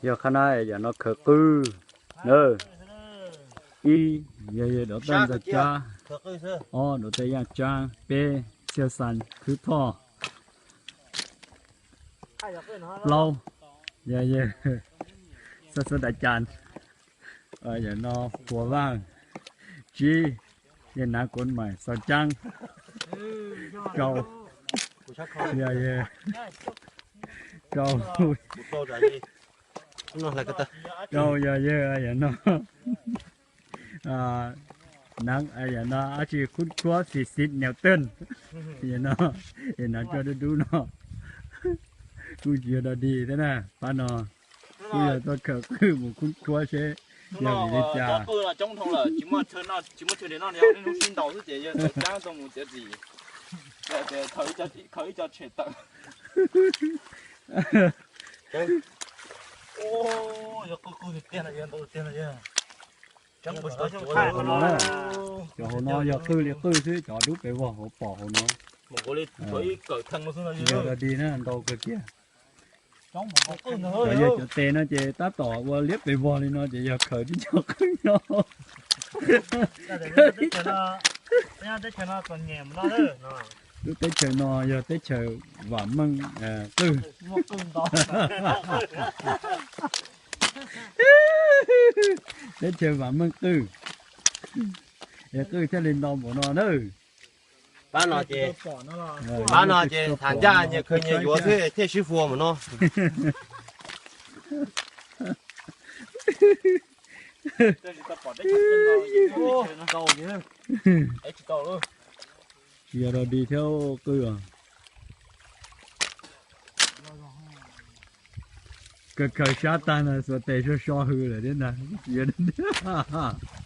Yog qhab na yam no khaws qwj na. Ib, yog dov tawj ntxas tsab. Ob, dov tawj yaj tsab. Peb, txhiaj xas khwb thoj. Plaub, yog xab xab dais cas. Yam no puas vaj. Tsib, yog nav kuv mais xaus caab. Rau, yog rau, rau yog yam no. Nav yam no dab tsi khub khuab xis xis niam tij. Yam no, es nav coj dub dub no kuj tsis yog dog dig thiab na. Pab no kuj yog tuaj khaws qwj mus khub khuab seb yog vim li cas. Cov hauv no yog qwj li qwj xwb, cov dub pes vog hauv pom hauv no. Yog dog dig na ntau kawg kiag. Cov yog cov tes no ces tab tom ua liab pes vog li no ces yog khaws tib co qwj nyob. Lub teb chaws no yog teb chaws vam meej qwj. Teb chaws vam meej qwj, es qwj thiaj li ntau npaum no na. Pab no ces, pab no ces tham ncaj nyias khaws nyias yuav thiaj sib fua mus no. Tsis yog dog dig thiab qwj os. Kawg khaws sab tag no xuas tes so so hws lawm thiab ntag, tsis yog dog dig.